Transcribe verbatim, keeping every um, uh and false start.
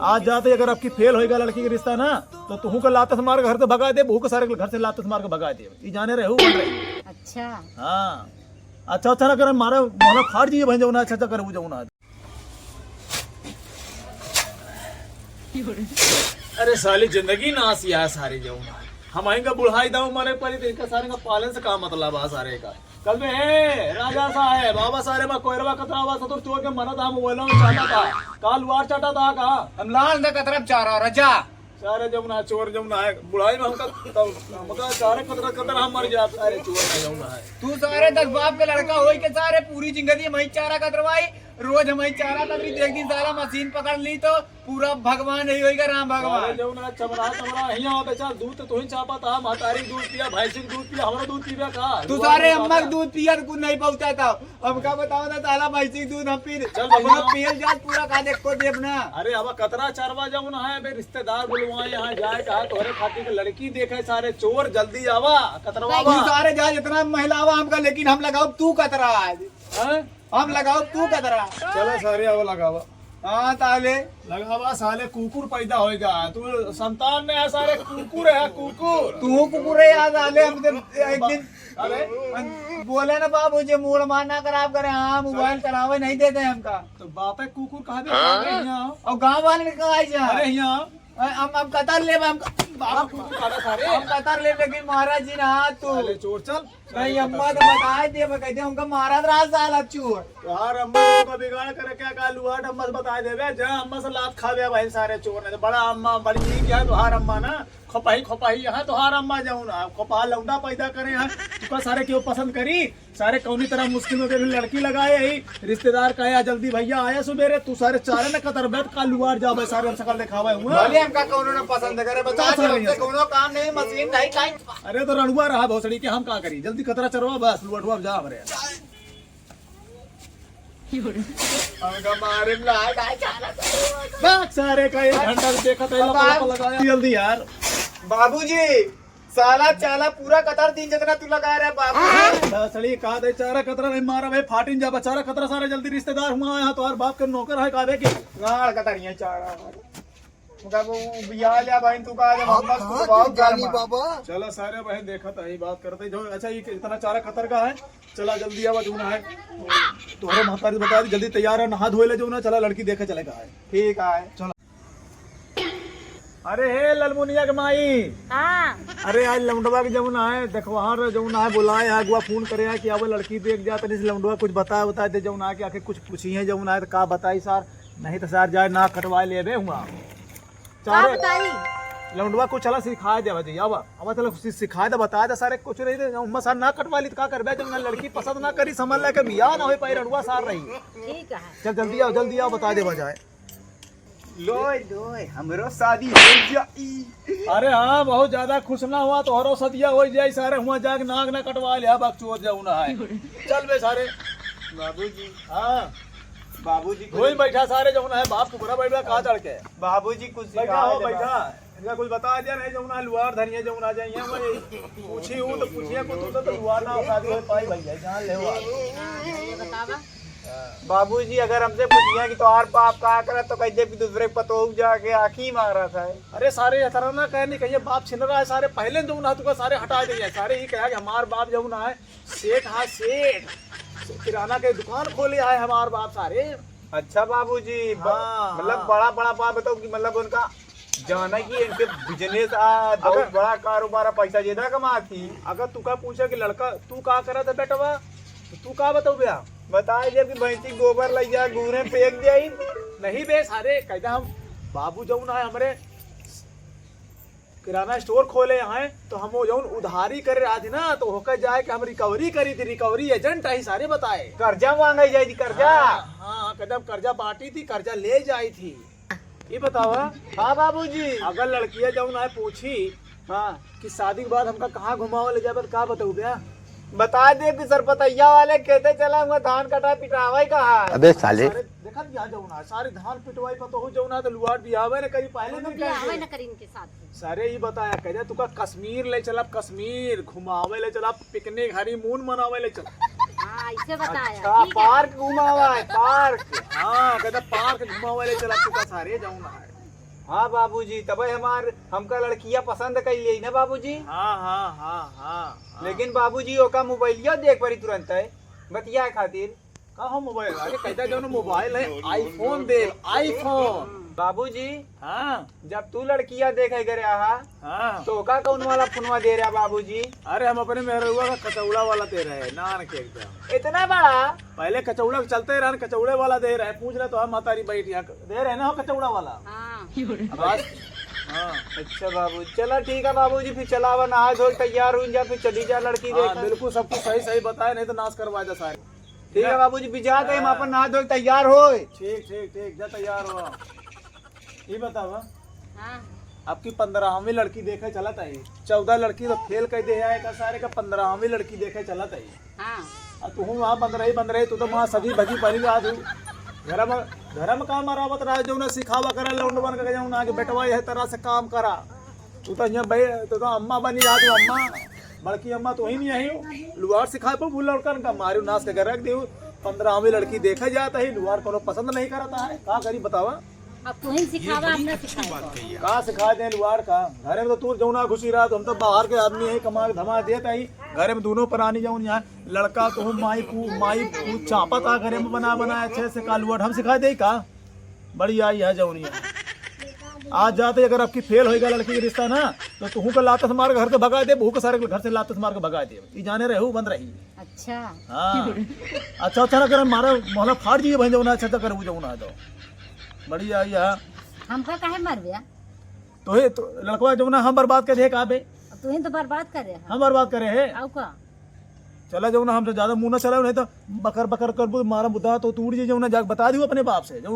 आज जाते अगर आपकी फेल होइगा लड़की के रिश्ता ना, तो तुहू के लात से मार के घर से भगा दे, बहू के सारे घर से लात से मार के भगा दे। ई जाने रहे हो, बन रहे। अच्छा। हाँ। अच्छा, अच्छा ना करे, मारा मोहना फाड़ दिए भाई, जौन अच्छा, अच्छा करे, वो जौन। अरे साली जिंदगी नास यार सारे जौन। हम आएंगे बुढ़ाई दाऊ मारे परी, तो इनका सारे का पालन से का मतलब है सारे का? कल में, "हे, राजा साहेब, बाबा सारे मा कोयरवा कतरा आवा, सतुर चोर के मरद हम बोलो चाटा था। काल वार चाटा था का?" हम लाल न कतरब चारा रजा। सारे जमुना चोर जमुना है, बुढ़ाई में हमका, तब हमका सारे कतरा कतरा हम मर जात, सारे चोर ना जमुना है। तू सारे दस बाप के लड़का होई के सारे पूरी जिंदगी हम ही चारा कतरवाई, रोज हम ही चारा कतरी, देख दिन सारा मशीन पकड़ ली तो पूरा भगवान यही होइगा, राम भगवान। अरे जौन आज चमड़ा, चमड़ा, हियाँ बेचा दूध तो तुही चापा था, महतारी के दूध पिया, भैंसी के दूध पिया, हमरा दूध पीबे का? तू सारे अम्मा के दूध पिया तो कुछ नहीं पहुँचा था। हमका बताओ ना, साला भैंसी के दूध हम पी, चल अपना भैया। पियल जात पूरा का देख को देब ना। अरे अब कतरा चरवा जौन है, बे रिश्तेदार बुलवाए यहाँ जाए कहा, तोहरे खातिर के लड़की देखे, सारे चोर जल्दी आवा, कतरवा तू आवा। सारे जा जितना महिलावा हमका, लेकिन हम लगाओ तू कतरा आज। हैं? हम लगाओ तू कतरा। चलो सारे आवा लगावा। हाँ, ताले। लगावा साले, कुकुर पैदा होएगा। तू संतान नहीं है सारे, कुकुर है, कुकुर। तू कुकुर है यार साले, हम तो एक दिन अरे। हम बोले ना बाबू जी, मूड मान ना खराब करे, हाँ, मोबाइल चलावे नहीं देते हमका। तो बापे कुकुर कहा दे, हाँ? अरे यहाँ। और गाँव वाले ने कहा है जा। अरे यहाँ। हम, हम कतर लेब, हम बाबू कुकुर काटा सारे। हम कतर लेब, लेकिन महाराज जी ना, तू। साले चोर, चल। नहीं, अम्मा तो बताए दे, मैं कहते हमका मारा रहा साला चोर। तोहार अम्मा का बिगाड़ करे क्या, का लुआट अम्मा से बताए देबे, जा अम्मा से लात खाबे भाई सारे चोर ने। बड़ा अम्मा, बड़ी नीक है तोहार अम्मा ना, खोपाही, खोपाही यहाँ तोहार अम्मा जाऊँ ना, खोपाहा लौंडा पैदा करे हैं, तुका सारे क्यों पसंद करी? सारे कौनी तरह मुश्किल में तेरे लड़की लगाए ही, रिश्तेदार का आया जल्दी भैया आया सुबेरे, तू सारे चारे न कतर बैठ का लुआर जाबे, सारे हम शकल दिखावे हुआ। भले हमका कौनो न पसंद करे, बता दे, हमसे कौनो काम नहीं, मशीन नहीं, काई। अरे तो रड़ुआ रहा भोसड़ी के, हम का करी, जल्दी कतरा चरवा बस, लुआर हुआ जा हमरे। हमका मारे ला, ना, चारा, चारा। बात सारे का एक घंटा से देखा था, लपा, लपा लगाया। जल्दी यार। बाबूजी, साला चाला पूरा कतर दिन जितना तू लगा रहे बाबूजी। भोसड़ी का दे चारा कतरा नहीं मारा भाई, फाटिन जा चारा कतरा सारे जल्दी रिश्तेदार हुआ यहाँ, तोहार बाप के नौकर है काबे के। गाड़ कतरिया चारा। मगर वो बिया लिया भाई, तू कहा जब हम बस तू बहुत गर्म है। बाबा। चला सारे बहन देखा था, यही बात करते जो, अच्छा ये इतना चारा कतर का है, चला जल्दी आवा जौन है, तोहरे महतारी बता दी, जल्दी तैयार है, नहा धोए ले जौन है, चला लड़की देखे चले का है। ठीक है। चला। अरे हे ललमुनिया के माई। हाँ। अरे आज लौंडवा के जौन है, देखवार जौन है, बुलाए है, अगुआ फोन करे है कि अब लड़की देख जा, तनी से लौंडवा कुछ बताए, बताए दे जौन है कि आखिर कुछ पूछी है जौन है, तो का बताई सार, नहीं तो सार जाए ना कटवा लेबे हुआ। का चारे बताई? लौंडवा को चला सिखाए देवा जी, आवा, आवा चला सि-, सिखाए दे, बताए दे सारे कुछ नहीं दे, उम्मा सार ना कटवा ली तो का करबे, जब ना लड़की पसंद ना करी, समझ ले के बियाह ना होई पाई, रड़ुआ सार रही। ठीक है। चल जल्दी आओ, जल्दी आओ, बता देवा जाए। लोय, लोय, हमरो शादी हो जाई। अरे हाँ, बहुत ज्यादा खुश ना हुआ, तोहरो सदिया हो जाई, सारे हुआ जाके नाक ना कटवा लिया, बकचोद जौन है। चल बे सारे। बाबूजी। हाँ। बाबूजी को वही बैठा सारे जौन है, बाप कुकरा बैठा का चढ़ के। बाबूजी कुछ बैठा सिखा हो, देना। बैठा। इनका कुछ बता दिया नहीं, जौन है लुआर धनिया जौन आ जाइए, वही पूछी हूँ तो पूछिए कुछ, तू तो लुआर ना शादी हो पाई भैया, जान ले हो आप। हाँ, ये बतावा। बाबूजी अगर हमसे पूछिया कि तोहार बाप का करत, तो कह दे कि दूसरे पतोह जाके आँखी मारत है। अरे सारे ये तरह ना कहे, नहीं कहिए बाप छिन रहा है, सारे पहले जौन है तुका सारे हटा दे, सारे ही कहा कि हमार बाप जौन है सेठ है, सेठ, किराना के दुकान खोले है हमार बाप सारे। अच्छा बाबूजी, ब-, हाँ, मतलब हाँ। बड़ा बड़ा बात बताओ कि मतलब उनका जाना कि इनके बिजनेस आ, बहुत अगर बड़ा कारोबार आ, पैसा ज्यादा कमाती। अगर तू का पूछे कि लड़का तू का करत है बेटवा, तो तू का बताऊ बे? बताए जब कि भैंसी गोबर लई जा, घूरे फेंक दे आई। नहीं बे सारे, कहता हम बाबू जौन है हमरे किराना स्टोर खोले हैं, तो हम वो जौन उधारी करे रहा थी ना, तो होकर जाए कि हम रिकवरी करी थी, रिकवरी एजेंट आई सारे बताए। कर्जा मांगे जाई थी, कर्जा। हाँ, हाँ, कहता हम कर्जा बांटी थी, कर्जा ले जाई थी। ये बतावा। हाँ बाबूजी। अगर लड़किया जौन आए पूछी हाँ। कि शादी के बाद हमका कहाँ घुमावे ले जाबे, तो का बताऊ बे? बता दे कि सरपतैया वाले खेते चला हुआ धान कटा पिटावे का है। अबे साले। सारे देखत बिया जौन है, सारे धान पिटवाई पतोहू जौन है, तो लुआर बियावे न करी, पहले तू दिन बियावे कही न करी इनके साथ। सारे ये बताया, कह दे, तुका कश्मीर ले चलब, कश्मीर घुमावे ले चलब, पिकनिक, हनीमून मनावे ले चलब। हाँ, इसे बताया, अच्छा, ठीक है। पार्क घुमावा है, पार्क। हाँ, कहता पार्क घुमावे ले चलब, तुका सारे जौन है। हाँ बाबूजी, तबे हमार, हमका लड़किया पसंद कइ लेई ना बाबूजी। हाँ, हाँ, हाँ, हाँ, हाँ। लेकिन बाबूजी, ओका मोबाइलिया देख परी तुरंत है, बतियाए खातिर। का हो मोबाइल? अरे, कहता जौन मोबाइल है, iPhone दे, iPhone। बाबूजी, हाँ। जब तू लड़किया देखे करे आहा, हाँ। तो ओका कौन वाला फोनवा दे रहा बाबूजी? अरे, हम अपने मेहरुआ का कचौड़ा वाला दे रहे हैं, नान के एकदम। इतना बड़ा? पहले कचौड़ा के चलते रहन, कचौड़े वाला दे रहे, पूछ रहे तो हम महतारी बैठ यहाँ दे रहे ना हो कचौड़ा वाला। हाँ। बस। हाँ। अच्छा बाबू, चला ठीक है बाबूजी, फिर चला आवा, नहा धो तैयार हो जा, फिर चली जा लड़की हाँ, देखा। बिल्कुल सब कुछ सही सही बताए, नहीं तो नाश करवा जा सारे। ठीक है बाबूजी, बिजा दे, हम हाँ। अपन नहा धो तैयार होए। ठीक, ठीक, ठीक, जा तैयार हो। ये बतावा, हाँ। आपकी पन्द्रहवीं लड़की देखे चलत आई, चौदह लड़की तो फेल कर दे है, का सारे का पन्द्रहवीं लड़की देखे चलत आई। हाँ। आ तू वहाँ बंद रही, बंद रही, तू तो वहाँ सजी भजी पहली रात हूँ। घर में, घर में का मरावत रहा, जौन सिखावा करे लौंडवन के, जौन आगे बेटवा यह तरह से काम करा। तू तो यहाँ बे-, तू तो अम्मा बनी रहा, तू अम्मा, बड़की अम्मा तो ही नहीं आई हो। लुहार सिखाए पर भूल लड़कन का मारू नाश के रख दियो। पन्द्रहवीं लड़की देखे जाता है, लुहार कोनो पसंद नहीं करता है, का करी बतावा? अब तू ही सिखावा, अपना सिखाए। का सिखा दे लुहार का? घरे में तो तू जौना घुसी रहा, तो हम तो बाहर के आदमी है, कमा के धमा देत आई। घरे में दोनों प्राणी जौन यहाँ लड़का तो हम माई पू-, माई पूत चापत आ घरे में बना बनाए अच्छे से, का लुहार हम सिखा दे का? बढ़िया आई है जौन यहाँ। आज जाते अगर आपकी फेल होएगा लड़की के रिश्ता ना, तो तुहू के लात से मार के घर से भगा दे, बहू के सारे घर से लात से मार के भगा दे। ई जाने रहे, बंद रही। अच्छा। हाँ। अच्छा, अच्छा ना करे, मारा मोहला फाड़ दिए भाई, जौना अच्छा, अच्छा करे, वो जौना है तो। बढ़िया आई है। हमका काहे मरबे? तो हे, तो लड़कवा जौना हम बर्बाद कर दे का बे? अब तू ही तो बर्बाद कर रहे हैं। हम बर्बाद करे है। आऊ का? चला जौना हमसे ज्यादा मुंह ना चलाओ, नहीं तो बकर बकर करबू, मारा मुद्दा तो तू उड़ जी जौना, जाके बता दियो अपने बाप से।